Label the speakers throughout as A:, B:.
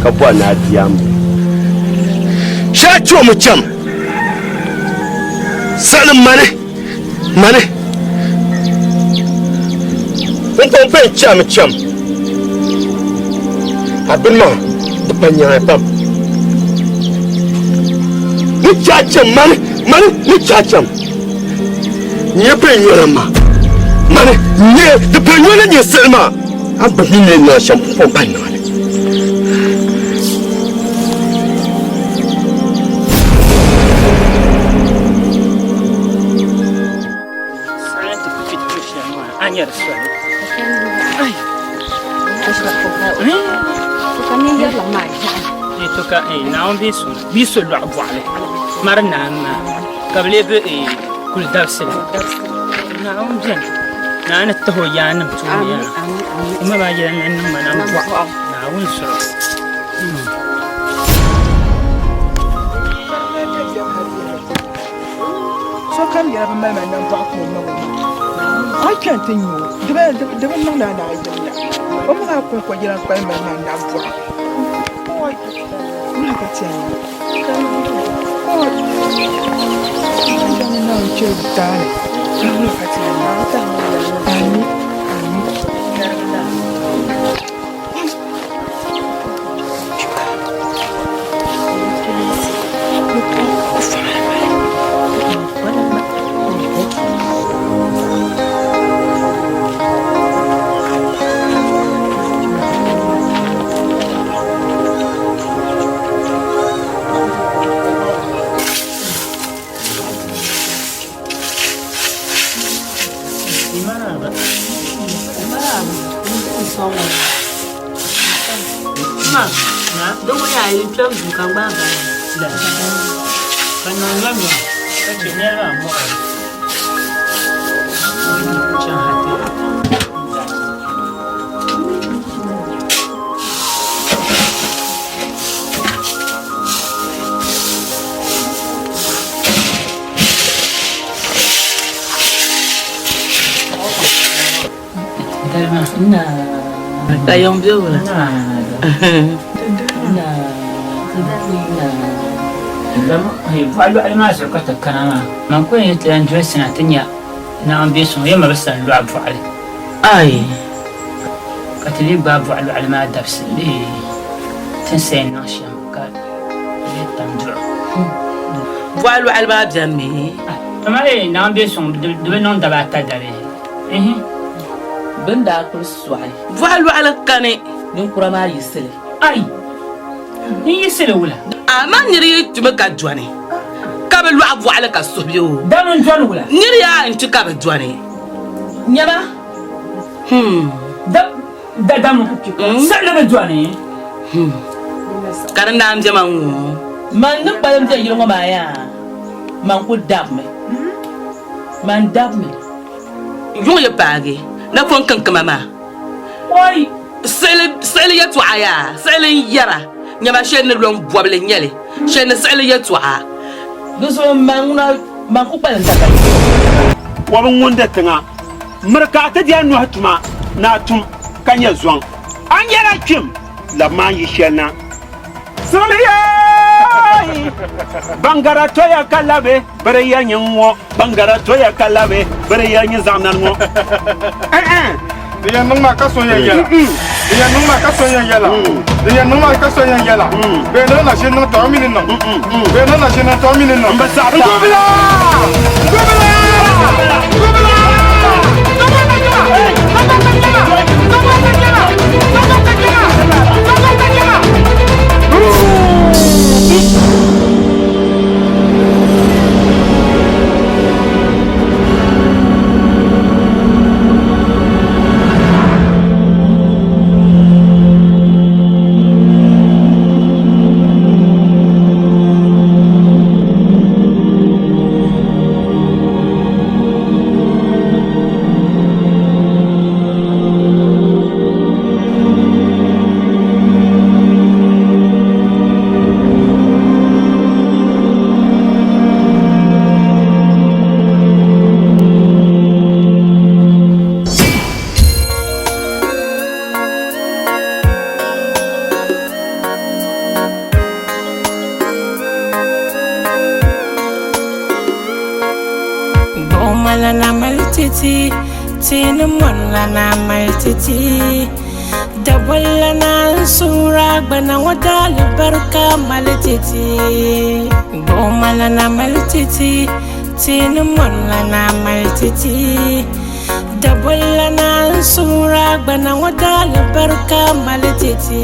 A: Ka bɔri ni a di a m-bɛ. Shɛli chɔmi cham. Saɣilim mani, mani. Pumpɔŋ pɛn chami cham. A bini maa di pa nyaŋi pam. Ni chɛ a cham mani, mani ni chɛ a cham. Nyɛ pɛn nyɔna maa, mani nyɛ di pɛn nyɔna nyɛ siɣili maa. A gba mi ni niŋ shɛm pumpɔŋ pa niŋ li.
B: Bia so lɔɣu bɔɣili mari naa maa ka bi lee be kuli dabisili Naawuni beni naa ni tahi o yaannim tooni yaa o ma maa yɛla ni niŋ ma nambɔɣu Naawuni zuɣu.
C: Sokam yɛla bi mali ma nambɔɣu ka o niŋ o maŋa. A yi kpe nti nya o, di bi niŋdi a ni a yimya. O maŋa kɔŋko yɛla n-kpalim mali ma nambɔɣu. Oi! Wula ka ti yɛn niŋ? Oi! Naawuni Naawuni chɛ daani. Wula ka ti yɛn niŋ? Ami! Ami!
D: Ka yiŋ be wula?
B: Bɔɣa lɔɣili maa zuɣu ka ti kana maa. Man ku yɛn ti lan doli sina ti nya Naawuni bɛ suŋ yɛn ma bi sani lɔɣu bɔɣili.
D: Ai!
B: Ka ti lee gbaai bɔɣa lɔɣili maa dabisili bee ti ni sa yɛn niŋ shɛm ka di lee tam duɣu.
D: Bɔɣa lɔɣili maa benimi.
B: Amaa Naawuni bɛ suŋ di bi niŋ daba ata dali. Ihi!
D: Bɛ ni daa kuli sɔɣi bɔɣa lɔɣili kani, ninkura maa yiɣisi li.
B: Ai! N yiɣisi li wula?
D: Amaa nir yi kpimi ka dɔni, ka bi lɔɣi bɔɣili ka suhu be o.
B: Dama n dɔni wula?
D: Nir yaa n-kpi ka bi dɔni. Nyama, hmm.
B: Da, dama siɣili bi dɔni.
D: Hmm. Ka di naan be ma ŋ-ŋɔ. Man ni kpalim be yili ŋɔ maa yaa, man kul dabimi. Man dabimi. Yuŋ yi paagi, napɔŋ kiŋkima maa.
B: Oi!
D: Siɣili yɛtɔɣa yaa, siɣili n-yɛra, nyama shɛli ni lɔŋ bɔbili n-nyɛ li, shɛli ni siɣili yɛtɔɣa. Di zuɣu man ŋuna, man ku kpalim ka ka.
A: Wɔbi ŋun di tiŋa, miri ka a ti di a nɔhi tuma ni a tum ka nyɛ zɔŋ. A nyɛla kpim, labimi a ni yi shɛli na. Siɣili yaai! Baŋgara toya ka labi biri ya nyin ŋɔ, baŋgara toya ka labi biri ya nyin zaɣ nani ŋɔ.
E: Di yɛn niŋ maa ka so yɛn yɛla. Di yɛn niŋ maa ka so yɛn yɛla. Di yɛn niŋ maa ka so yɛn yɛla. Bee niŋ na ʒi niŋ tɔɣu mini niŋ. Bee niŋ na ʒi niŋ tɔɣu mini niŋ.
A: N bi saɣi ta.
E: N gubila! N gubila! N gubila!
F: Gbuɣima mali titi, tiini mɔrilana mali titi. Dabolana n-suhuri a gbana ŋɔ daalibarika mali titi. Gbuɣima mali titi, tiini mɔrilana mali titi. Dabolana n-suhuri a gbana ŋɔ daalibarika mali titi.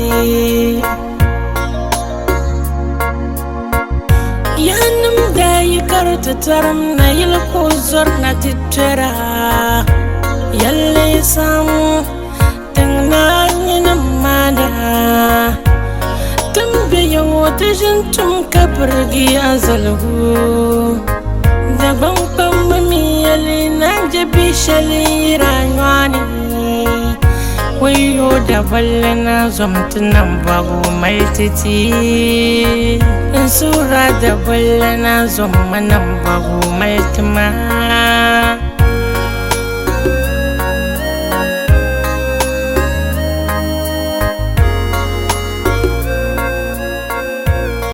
F: Yaannim daa yi kari ti tɔrim na yili ka o zɔri na ti kpɛra. Yɛlli sam tiŋ naa nyinim maana. Tin be ya ŋɔ ti ʒin tum ka birigi a zaligu. Dagbaŋ kpamba mi yɛli naan je bi shɛli yiri a nyɔɣu ni. Wayo daballi na zom ti nambɔɣu mali ti ti. N suhuri a daballi na zom ma nambɔɣu mali ti ma.